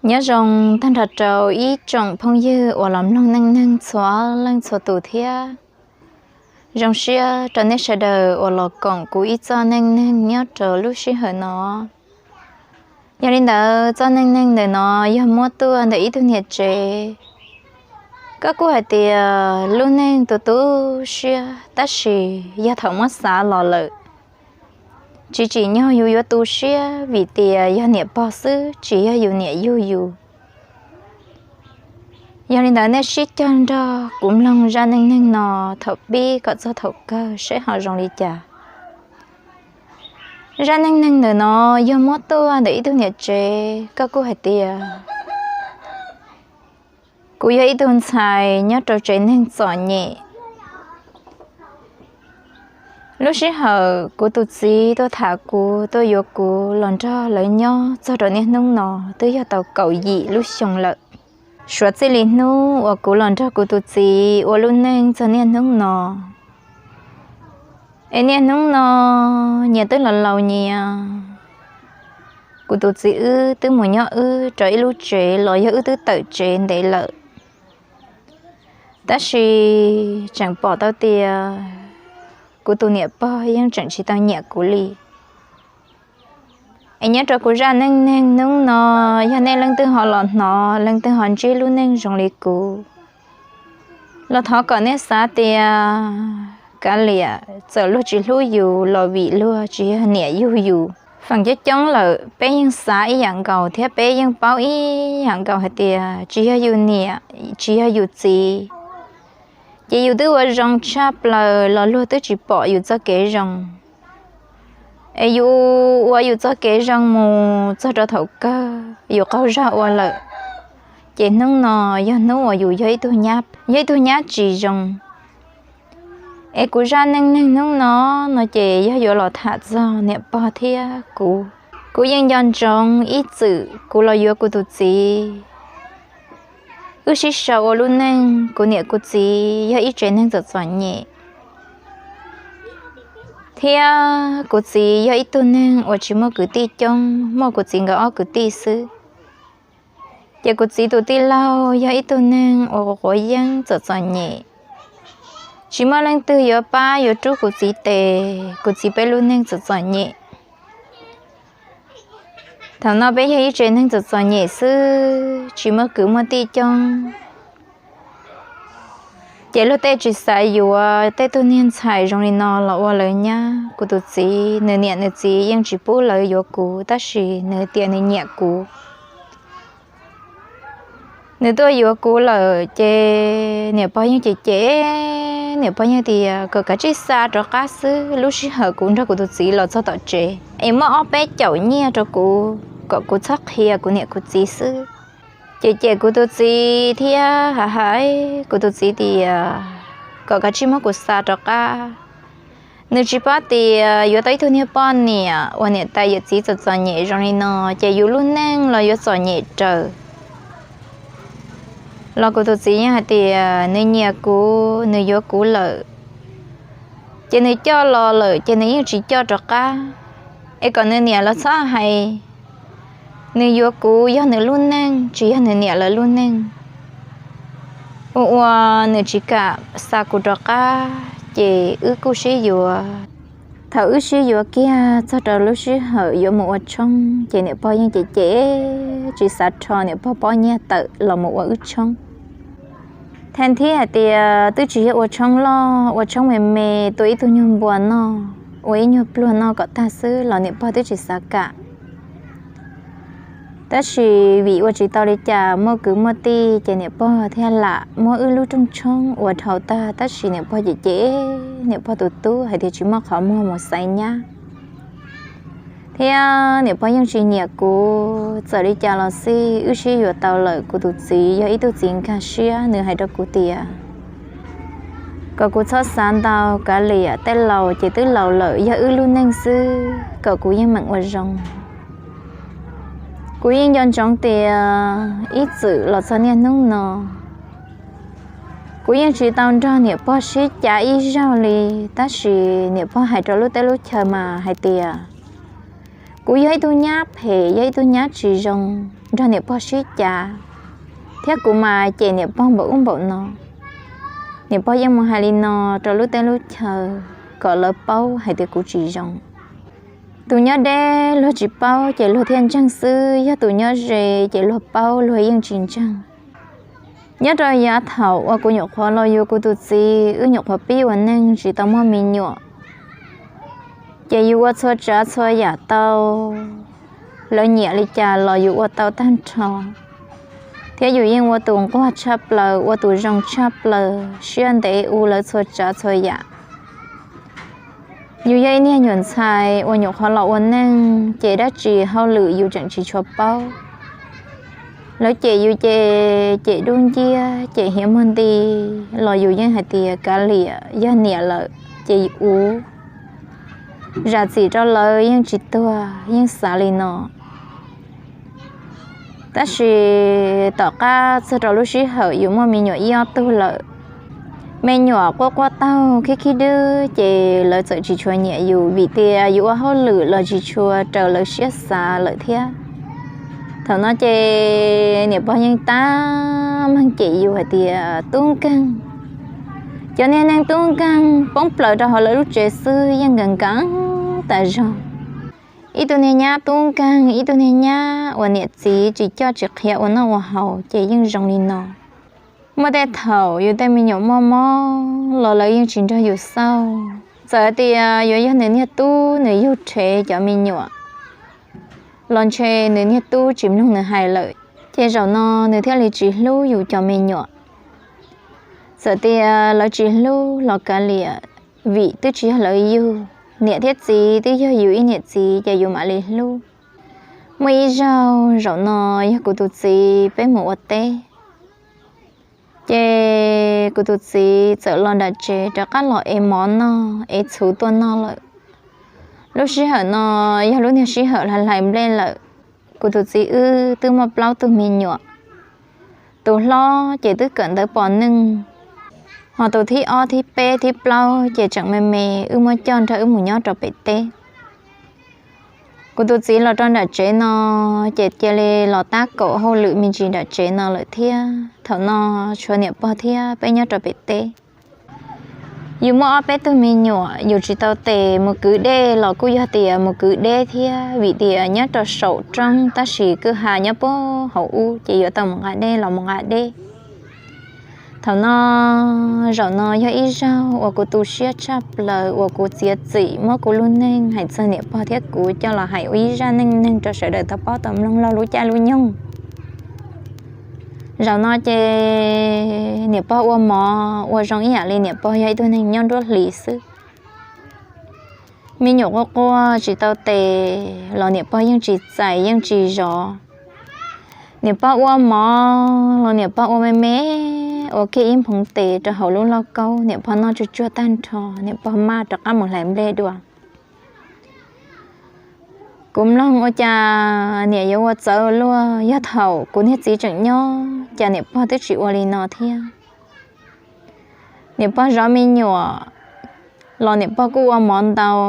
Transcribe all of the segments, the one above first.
Nyob zoo tag nrho rau ib tsoom phooj ywg uas los mloog neej neeg txhua leej txhua tus thiab. Zoo siab rau nej sawv daws uas los koom kuv ib txoj neej neeg nyob rau lub sij hawm no. Yog li ntawd, txoj neej neeg ntawm no yog muab tuaj ntawm ib tug niam tsev. Koj kuj hais tias lub neej tu tu siab, tab sis yog thaum muab xav los lawm, tsis tsim nyog yus yuav tu siab vim tias yog niam pog xwb, tsis yog yus niam yug yus. Yog li ntawd, nej sib cog nrog kuv mloog zaj neej neeg no thaum pib kom txog thaum kawg seb ho zoo li cas. Zaj neej neeg ntawm no yog muab tuaj ntawm ib tug niam tsev. Koj kuj hais tias kuv yog ib tug ntxhais nyob rau tsev neeg txom nyem. Lub sij hawm kuv tus txiv tuaj tham kuv, tuaj yuav kuv los nrog lawv nyob txog rau niaj hnub no twb yog tau kaum yim lub xyoo lawm. Suav txij li hnub uas kuv los nrog kuv tus txiv ua lub neej txog niaj hnub no, es niaj hnub no nyias twb los laus nyias. Kuv tus txiv wb twb mus nyob wb rau ib lub tsev los yog wb twb tawm tsev ntev lawm. Tab sis tseem pom tau tias kuv tus niam pog yeej tseem tsis tau nyiam kuv li. Es nyob rau kuv zaj neej neeg hnub no, yog nej leej twg ho los hnov, leej twg ho ntsib lub neej zoo li kuv, los thov kom nej xav tias kav liam, txawm luag tsis hlub yus los vim luag tsis yog niam yug yus. Feem coob coob lawm peb yeej xav ib yam nkaus thiab peb yeej paub ib yam nkaus hais tias tsis yog yus niam, tsis yog yus txiv, ces yus twb ua zoo tshaj plaws los luag twb tsis pom yus txoj kev zoo. Es yus ua yus txoj kev zoo mus txog rau thaum kawg yus qaug zog ua lawm, ces hnub no yog hnub uas yus yog ib tug nyab, yog ib tug nyab tsis zoo. Es kuv zaj neej neeg hnub no, no ces yog yuav los tham txog niam pog thiab kuv. Kuv yeej nco ntsoov ib txwm kuv los yuav kuv tus txiv, wb sib sau ua lub neej. Kuv niam kuv txiv yog ib tsev neeg txom txom nyem, thiab kuv txiv yog ib tug neeg uas tsis muaj kwv tij coob, muaj kuv txiv nkawd ob kwv tij xwb. Ces kuv txiv tus tij laug yog ib tug neeg uas quav yeeb txom txom nyem, tsis muaj leej twg yuav pab yuav rub kuv txiv tes. Kuv txiv peb lub neej txom txom nyem. Thaum no peb yog ib tsev neeg txom txom nyem xwb, tsis muaj kwv muaj tij coob. Ces luag tej tsis xav yuav tej tug niag ntxhais zoo li no los ua lawv nyab. Kuv tus txiv, nws niam nws txiv yeej tsis pub lawv yuav kuv, tab sis nws tias nws nyiam kuv. Nws tuaj yuav kuv lawm ces niam pog yeej cem cem, niam pog yeej tias kom kav tsij xa rov qab xwb. Lub sij hawm kuv nrog kuv tus txiv los txog tom tsev es muab ob peb caum nyiaj rau kuv kom kuv txhob qhia kuv niam kuv txiv xwb. Ces cem kuv tus txiv thiab hais hais kuv tus txiv tias kom kav tsij muab kuv xa rov qab. Nws tsis paub tias yuav tau ib tug niag poj niam uas niam tais yawm txiv txom txom nyem zoo li no, ces yus lub neej los yuav txom nyem raws. Los kuv tus txiv yeej hais tias nws nyiam kuv, nws yuav kuv lawm, ces nws coj los lawm ces nws yeej tsis coj rov qab. Es kom nws niam lawv txhob hais, nws yuav kuv yog nws lub neej, tsis yog nws niam lawv lub neej. Ua ua nws tsis kam xa kuv rov qab, ces wb kuj sib yuav. Thaum wb sib yuav kiag txog rau lub sij hawm yuav mus ua tshoob, ces niam pog yeej cem cem, tsis xav rho niam pog pob nyiaj tawm los mus ua wb tshoob. Thaum thiab hais tias twb tsis yog ua tshoob loj, ua tshoob me me, tua ib tug nyuag npua noj, ua ib nyuag pluag noj kom tag xwb los niam pog twb tsis xav kam. Tab sis vim ua tsis tau li cas, muaj kwv muaj tij ces niam pog thiaj lam muab wb lub rooj tshoob ua dhau tag, tab sis niam pog cem cem, niam pog tus tub hais tias tsis muaj qhov muag mus xaiv nyab. Thiab niam pog yeej tsis nyiam kuv, txawm li cas los xij wb sib yuav tau lawm. Kuv tus txiv yog ib tug txiv nkag siab, nws hais rau kuv tias kom kuv txhob xav ntau, kav liam, tej laus ces twb laus lawm, yog wb lub neej xwb, kom kuv yeej meem ua zoo. Kuv yeej nco ntsoov tias ib txwm los txog niaj hnub no, kuv yeej tsis tau nrog niam pog sib cav ib zaug li, tab sis niam pog hais rau lub teb lub chaw mas hais tias kuv yog ib tug nyab phem, yog ib tug nyab tsis zoo. nrog niam pog sib cav, thiab kuv mas cem niam pog npaum ub npaum no. Niam pog yeej mus hais li no rau lub teb lub chaw kom lawv paub hais tias kuv tsis zoo. Tus nyob deb luag tsis paub ces luag thiaj ntseeg xwb, yog tus nyob ze ces luag paub luag yeej tsis ntseeg. Nyob rau yav thaum uas kuv nyuam qhuav los yuav kuv tus txiv, wb nyuam qhuav pib ua neej tsis tau muaj me nyuam, ces yus ua txhua tsav txhua yam tau, lawv nyiam li cas los yus ua tau tag nrho, thiab yus yeej ua tus nquag tshaj plaws, ua tus zoo tshaj plaws, siab ntev ua lawv txhua tsav txhua yam. Yus yog ib niag nyuam ntxhais uas nyuam qhuav los ua neej ces dab tsi hauj lwm yus tseem tsis tshua paub. Lawv cem yus ces cem dub nciab, cem hiav muag nti los yus yeej hais tias kav liam, yog niam lawm ces uv, zam txim rau lawv yeej tsis tuag, yeej xav li no. Tab sis tom qab txog rau lub sij hawm yus muaj me nyuam ib ob tug lawm, me nyuam quaj quaj taug khib khib dwb ces lawv txawm tsis tshua nyiam yus vim tias yus ua hauj lwm los tsis tshua raws lawv siab xav lawm thiab. Thaum no ces niam pog yeej tab meeg cem yus hais tias tub nkeeg, cov niag neeg tub nkeeg poob plaws rau hauv lawv lub tsev xwb yeej nkees nkees tas zog. Ib tug niag nyab tub nkeeg, ib tug niag nyab uas niam txiv tsis coj tsis qhia ua noj ua haus ces yeej zoo li no. Muaj tej thaum yus tej me nyuam mob mob los lawv yeej tsis nrog yus xauj. Txawm tias yuav yog nws niag tub nws yug rhev cov me nyuam los ntshe nws niag tub tsis mloog nws hais lawm, ces zaum no nws thiaj li tsis hlub yus cov me nyuam. Txawm tias lawv tsis hlub los kav liam, vim twb tsis yog lawv yug, niam thiab txiv twb yog yus ib niam txiv ces yus mam li hlub. Muaj ib zaug zaum no yog kuv tus txiv peb mus ua teb, ces kuv tus txiv txawm los nram tsev rov qab los ev mov noj, ev txhuv tuaj noj lawm. Lub sij hawm no yog lub niag sij hawm hlais hlais nplej lawm. Kuv tus txiv wb twb muaj plaub tug me nyuam, tus hlob ces twb kawm ntawv pom neej, ho tus thib ob thib peb thib plaub ces tseem me me, wb muab coj nrog wb mus nyob rau pem teb. Kuv tus txiv los rau nram tsev no ces cia li los tab kaum hauj lwm me ntsis nram tsev no lawm thiab. Thaum no tshuav niam pog thiab peb nyob rau pem teb. Yus muaj ob peb tug me nyuam, yus tsis tau tes mus kwv dej los kuj yog tias mus kwv deb thiab, vim tias nyob rau saum roob tab sis kwj ha nyob puag hauv ub ces yuav tau mus nqa dej los mus nqa dej. Thaum no zaum no yog ib zaug uas kuv tu siab tshaj plaws uas kuv txiav txim muab kuv lub neej hais txog niam pog thiab kuv coj los hais ua ib zaj neej neeg rau sawv daws tau paub tau mloog laug lub caij lub nyoog. Zaum no ces niam pog ua mov ua zoo ib yam li niam pog yog ib tug neeg nyob nruab hlis xwb. Me nyuam quaj quaj tsis tau tes los niam pog yeej tsis txais yeej tsis zov. Niam pog ua mov los niam pog ua me me, ua kiag ib nphoov tes rau hauv lub lauj kaub, niam pog noj tsuag tsuag tag nrho, niam pog maj rov qab mus hlais nplej dua. Kuv mloog ua cas niam yuav ua txawv luaj, yog thaum kuv niag txiv tseem nyob cas niam pog twb tsis ua li no thiab. Niam pog zov me nyuam los niam pog kuj ua mov ntau.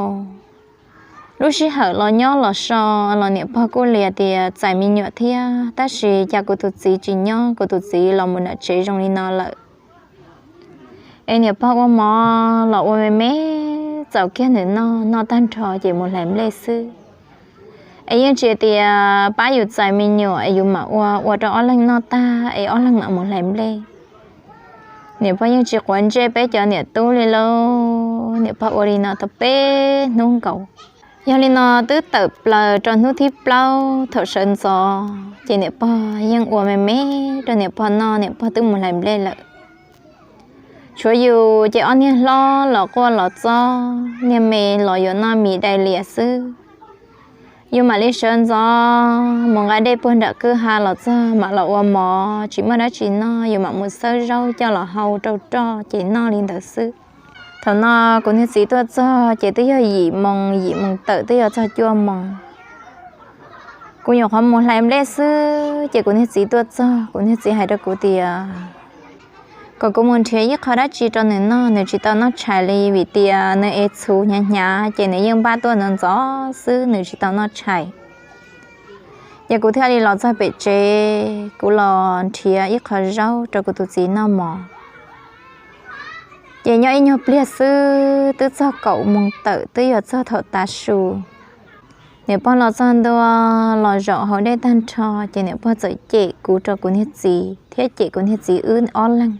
Lub sij hawm los nyob los so los niam pog kuj li tias txais me nyuam thiab, tab sis cas kuv tus txiv tsis nyob, kuv tus txiv los mus nram tsev zoo li no lawm. Es niam pog ua mov los ua me me, txaus kiag nws noj, noj tag nrho ces mus hlais nplej xwb. Es yeej tsis tias pab yus txais me nyuam es yus mam ua, ua rau ob leeg noj tag es ob leeg mam mus hlais nplej. Niam pog yeej tsis quav ntsej peb cov niam tub li lauj, niam pog ua li no tau peb hnub nkaus. Yog li no twb tawm plaws rau hnub thib plaub thaum sawv ntxov ces niam pog yeej ua me me rau niam pog noj, niam pog twb mus hlais nplej lawm. Tshuav yus ces ob niag hlob los quaj los txob, niag me los yuav noj mis dai lias xwb. Yus mam li sawv ntxov mus nqa dej puag nram kwj ha los txog mam los ua mov, tsis muaj dab tsi noj yus mam mus xawb zaub coj los hau rau roj ces noj li ntawd xwb. Thaum no kuv niag txiv tuaj txog ces twb yog yim moos, yim moos tawm twb yuav txog cuaj moos. Kuv nyuam qhuav mus hlais nplej xwb ces kuv niag txiv tuaj txog, kuv niag txiv hais rau kuv tias kom kuv mus nrhiav ib qho dab tsi rau nws noj, nws tsis tau noj tshais li vim tias nws ev txhuv hnyav hnyav ces nws yeej npaj tuaj ntxov ntxov xwb, nws tsis tau noj tshais. Ces kuv thiaj li los txog pem tsev, kuv los nrhiav ib qho zaub rau kuv tus txiv noj mov. Ces nyob ib nyuag pliag xwb twb txog kaum moos tawm, twb yuav txog thaum tav su. Niam pog los txog ntua, los zaum haus dej tag nrho, ces niam pog txawm cem kuv rau kuv niag txiv thiab cem kuv niag txiv wb ob leeg.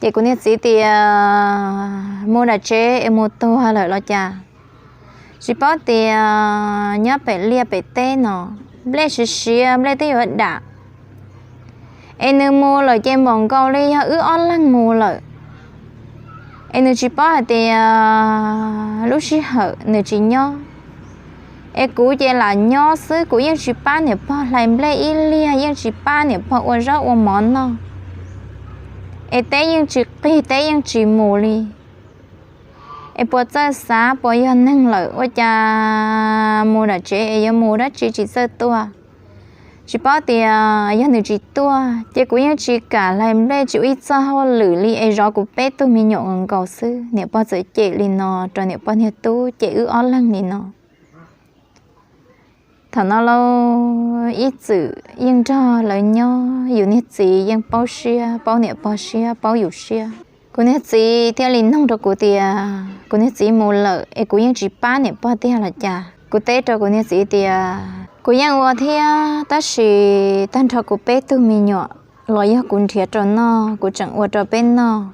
Ces kuv niag txiv tias, mus dam tsev es mus tuag lawm los cas? Tsis paub tias nyob pem liaj pem teb no nplej siav siav, nplej twb yuav dam, es nws mus lawm ces npaum nkaus li yog wb ob leeg mus lawm. Es nws tsis paub hais tias lub sij hawm nws tsis nyob, es kuv ces lam nyob xwb, kuv yeej tsis pab niam pog hlais nplej ib liag, yeej tsis pab niam pog ua zaub ua mov noj, es teb yeej tsis qig, teb yeej tsis mus li. Es puas txawj xav, puas yog neeg lawm, ua cas mus dam tsev es yuav mus dab tsi tsis txawj tuaj? Tsis paub tias yog nws tsis tuaj ces kuv yeej tsis kam hlais nplej, tsis ua ib txoj hauj lwm li, es zov kuv peb tug me nyuam nkaus xwb. Niam pog txawm cem li no rau niam pog niag tub, cem wb ob leeg li no. Thaum no lauj, ib txwm yeej nrog lawv nyob, yus niag txiv yeej paub siab, paub niam pog siab, paub yus siab. Kuv niag txiv thiaj li noog rau kuv tias kuv niag txiv mus lawm es kuv yeej tsis pab niam pog tiag los cas. Kuv teb rau kuv niag txiv tias kuv yeej ua thiab, tab sis tag nrho kuv peb tug me nyuam los yog kuv nrhiav rau noj, kuv tseem ua rau peb noj.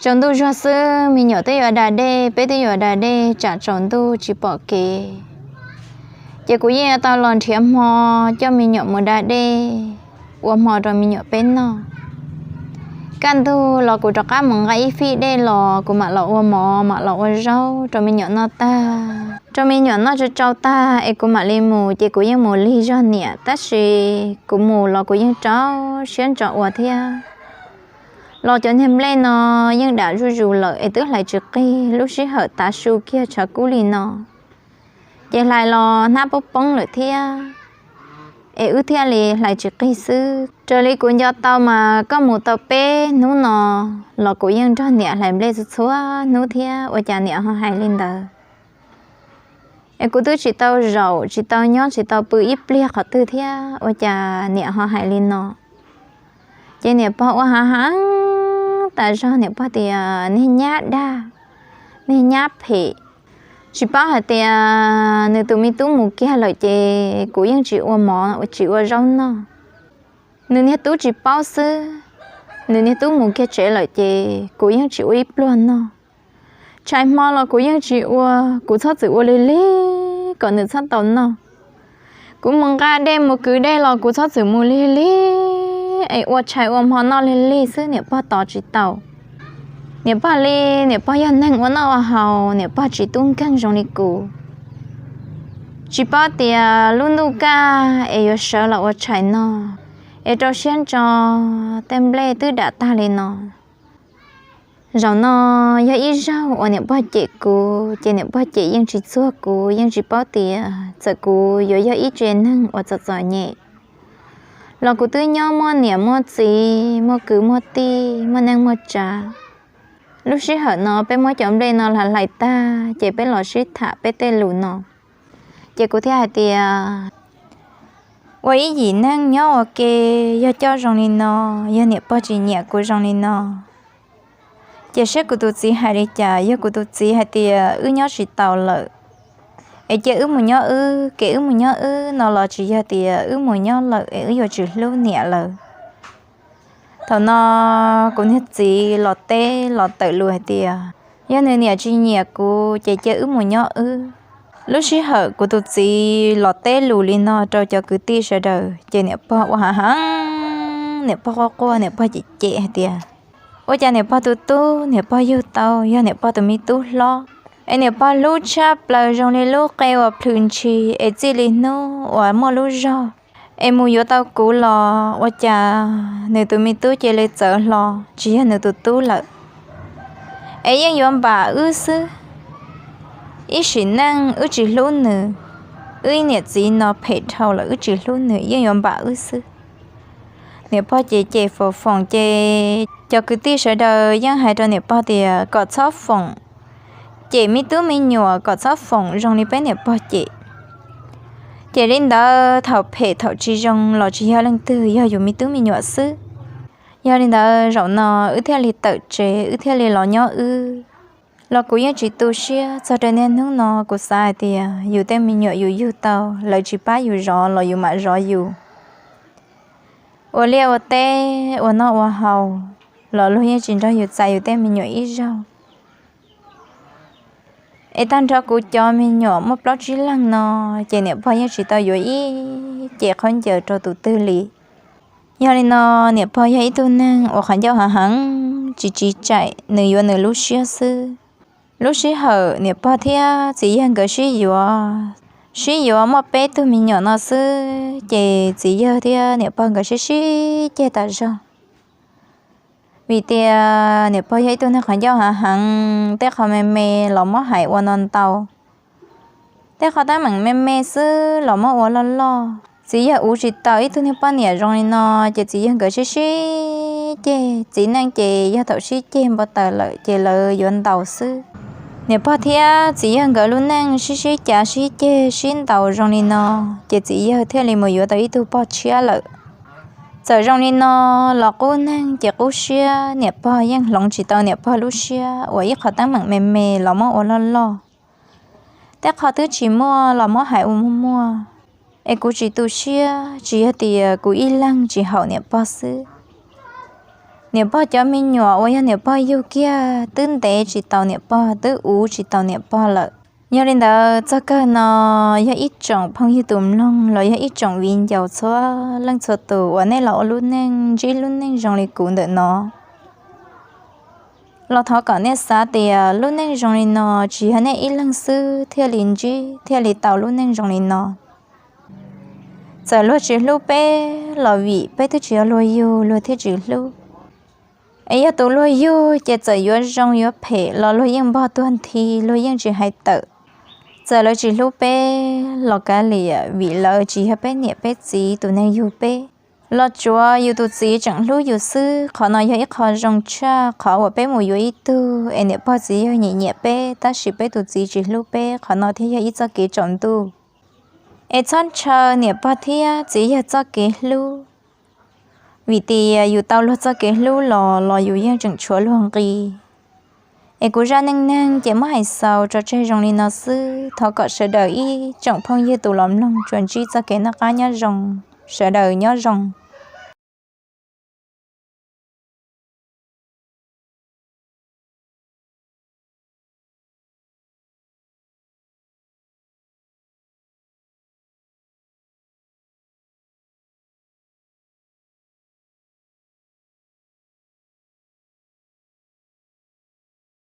Tsaus ntuj zog xwb me nyuam twb yuav da dej, peb twb yuav da dej, tsam tsaus ntuj tsis pom kev, ces kuv yeej yuav tau los nrhiav hmo coj me nyuam mus da dej, ua hmo rau me nyuam peb noj. Kaj ntug los kuv rov qab mus nqa ib fij dej los kuv mam los ua mov, mam los ua zaub rau me nyuam noj tag, rau me nyuam noj tsau tsau tag es kuv mam li mus, ces kuv yeej mus lig zog niam, tab sis kuv mus los kuv yeej rau siab ntso ua thiab. Los cov niag nplej no yeej dam zuj zus lawm es twb hlais tsis qig, lub sij hawm tav su kiag tshav kub li no, ces hlais los hnab poob poob lawm thiab, es wb thiaj li hlais tsis qig xwb. Raws li kuv nco tau mas koj mus tau peb hnub no los kuv yeej nrog niam hlais nplej txhua txhua hnub thiab, ua cas niam ho hais li ntawd? Es kuv twb tsis tau zaum, tsis tau nyob, tsis tau pw ib pliag qhov twg thiab, ua cas niam ho hais li no? Ces niam pog ua hav heev tas zog, niam pog tias niag nyab dag, niag nyab phem, tsis paub hais tias nws tus me tub mus kiag lawm ces kuv yeej tsis ua mov, tsis ua zaub noj. Nws niag tub tsis paub xwb, nws niag tub mus kiag tsev lawm ces kuv yeej tsis ua ib pluag noj. Tshais hmo los kuv yeej tsis ua, kuv txhob txwm ua lig lig kom nws txhob tau noj. Kuv mus nqa dej mus kwv dej los kuv txhob txwm mus lig lig, es ua tshais ua hmo noj lig lig xwb, niam pog tos tsis tau. Niam pog li, niam pog yog neeg ua noj ua haus, niam pog tsis tub nkeeg zoo li kuv. Tsis paub tias lub ntuj kaj es yuav sawv los ua tshais noj, es rau siab ntso, tej nplej twb dam tag li no. Zaum no yog ib zaug uas niam pog cem kuv, ces niam pog cem yeej tsis txuag kuv, yeej tsis paub tias txawm kuv yuav yog ib tse neeg uas txom txom nyem los kuv twb nyob muaj niam muaj txiv, muaj kwv muaj tij, muaj neej muaj tsav. Lub sij hawm no peb muab cov nplej no hlais hlais tag ces peb los sib tham peb tej lus no. Ces kuv thiaj hais tias, ua ib yim neeg nyob ua ke, yog coj zoo li no, yog niam pog tsis nyiam kuv zoo li no, ces saib kuv tus txiv hais li cas. Yog kuv tus txiv hais tias wb nyob tsis taus lawm, es cia wb mus nyob wb, kev wb mus nyob wb no los tsis yog tias wb mus nyob lawm es wb yuav tsis hlub niam lawm. Thaum no kuv niag txiv los teb los tawm lus hais tias, yog nws niam tsis nyiam kuv ces cia wb mus nyob wb. Lub sij hawm kuv tus txiv los teb lus li no rau cov kwv tij sawv daws ces niam pog ua hav heev, niam pog quaj quaj, niam pog cem cem hais tias, ua cas niam pog tus tub niam pog yug tau yog niam pog tus me tub hlob, es niam pog hlub tshaj plaws zoo li lub qe uas plhws ntshis es txij li hnub uas muaj lub zog es mus yuav tau kuv los ua cas nws tus me tub cia li txawv hlo tsis yog nws tus tub lawm. Es yeej yuav npam wb xwb, ib sim neej wb tsis hlub nws, wb ib niam txiv no phem dhau lawm wb tsis hlub nws yeej yuav npam wb xwb. Niam pog ces cem foom foom ces cov kwv tij sawv daws yeej hais rau niam pog tias kom txhob foom, cem me tub me nyuam kom txhob foom zoo li peb niam pog cem. Ces li ntawd thaum phem thaum tsis zoo los tsis yog leej twg, yog yus me tub me nyuam xwb. Yog li ntawd zaum no wb thiaj li tawm tsev, wb thiaj li los nyob wb. Los kuv yeej tsis tu siab, txog rau niaj hnub no kuv xav hais tias yus tej me nyuam yus yug tau, lawv tsis pab yus zov los yus mam zov yus. Ua liaj ua teb, ua noj ua haus, los luag yeej tsis nrog yus txais yus tej me nyuam ib zaug. Es tag nrho kuv cov me nyuam muaj plaub tsib leeg no, ces niam pog yeej tsis tau yuav ib ce khaub ncaws rau tus twg li. Yog li no, niam pog yog ib tug neeg uas qhov ncauj hav heev, tsis tsiv tsaim, nws yuav nws lub siab xwb. Lub sij hawm niam pog thiab txiv yawg nkawd sib yuav, sib yuav muaj peb tug me nyuam no xwb, ces txiv yawg thiab niam pog nkawd sib sib ceg tas zog. Vim tias niam pog yog ib tug neeg qhov ncauj hav heev, tej qho me me los muab hais ua no ntau, tej qho teeb meem me me xwb los muab ua loj loj. Txiv yawg uv tsis tau ib tug niag poj niam zoo li no, ces txiv yawg nkawd sib sib ceg. Txiv neej ces yog thaum sib ceg npau taws lawm ces lawv yuav ntaus xwb. Niam pog thiab txiv yawg nkawd lub neej sib sib cav sib ceg sib ntaus zoo li no, ces txiv yawg thiaj li mus yuav tau ib tug poj tshiab lawm. Txawm zoo li no los qub neeg ces qub siab, niam pog yeej hloov tsis tau niam pog lub siab uas ib qho teeb meem me me los muab ua loj loj. Tej qho twb tsis muaj los muab hais ua muaj muaj. Es kuv tsis tu siab, tsis yog tias kuv ib leeg tsis haum niam pog xwb. Niam pog cov me nyuam uas yog niam pog yug kiag twb ntev tsis tau niam pog, twb uv tsis tau niam pog lawm. Yog li ntawd txog kawg no, yog ib tsoom phooj ywg tus mloog los yog ib tsoom viv ncaus txhua leej txhua tus uas nej los ua lub neej ntsib lub neej zoo li kuv ntawm no, los thov kom nej xav tias lub neej zoo li no tsis yog nej ib leeg xwb thiaj li ntsib thiaj li tau lub neej zoo li no. Txawm luag tsis hlub peb los vim peb twb tsis yog luag yug luag thiaj tsis hlub. Es yog tus luag yug ces txawm yuav zoo yuav phem los luag yeej npog tuag nthi, luag yeej tsis hais tawm. Txawm lawv tsis hlub peb los kav liam, vim lawv tsis yog peb niam peb txiv tus neeg yug peb. Los tsuav yus tus txiv tseem hlub yus xwb, qhov no yog ib qho zoo tshaj qhov uas peb mus yuav ib tug es niam pog txiv yawg nyiam nyiam peb tab sis peb tus txiv tsis hlub peb, qhov no thiaj yog ib txoj kev tsaus ntuj. Es txhob ntshaw niam pog thiab txiv yawg txoj kev hlub, vim tias yus tau luag txoj kev hlub los los yus yeej tseem tshuav luag nqi. Es kuv zaj neej neeg ces muab hais xaus tso tseg zoo li no xwb, thov kom sawv daws ib tsoom phooj ywg tus los mloog tsuas ntsib txoj kev noj qab nyob zoo, sawv daws nyob zoo.